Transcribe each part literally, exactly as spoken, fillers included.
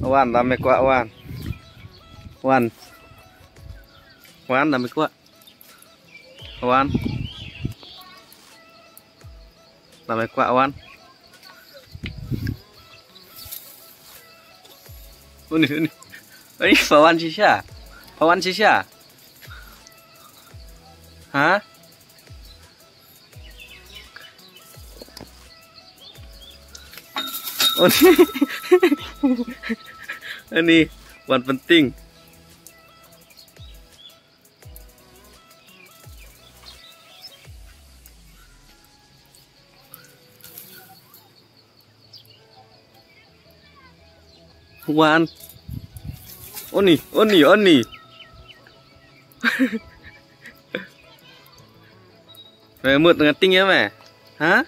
Wan, dame kwah, wan. Wan. Wan, dame kwah. Wan. Dame kwah, wan. Uni, uni. Uni, pha wan shisha. Pha wan shisha. Ha? Uni. Uni, wan penting. Wan. Uni, uni, uni. Me mut nga ting ïa me. Ha?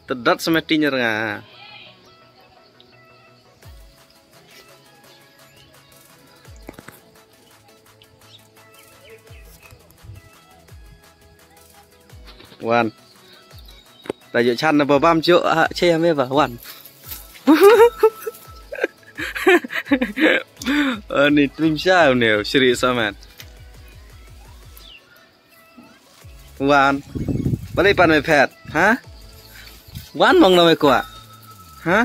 Tedot sa me ting ïa nga. Wan. Ta juk chan na ba bam juk, ah, che me ba, wan. Ani trim sha ne, shri saman. Wan. Balei pan me phet, ha? Wan mong na me kwah. Ha?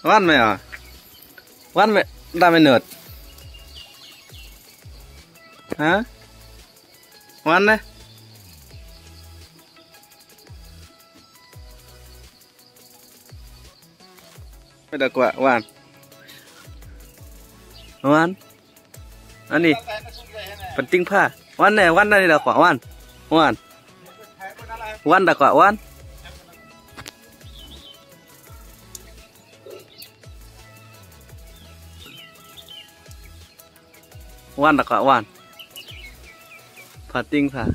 Wan me ah. Wan me da me nut. Ha? Wan ne. Me da kwah, wan. Wan. Ani. Penting pha. Wan ne, wan ne da kwah, wan. Wan. Wan da kwah, wan. Wan da kwah, wan. Pha ting pha.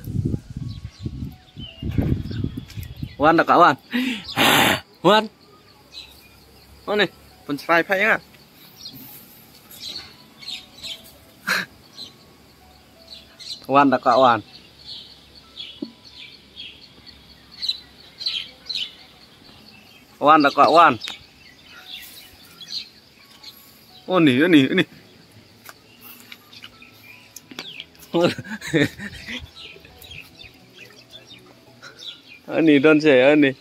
Wan da kwah, wan. Wan. Wan ne. Pun srai pha ïa nga. Wan da kwah, wan. Wan da kwah, wan. Oni, oni, oni. Oni, don che, oni.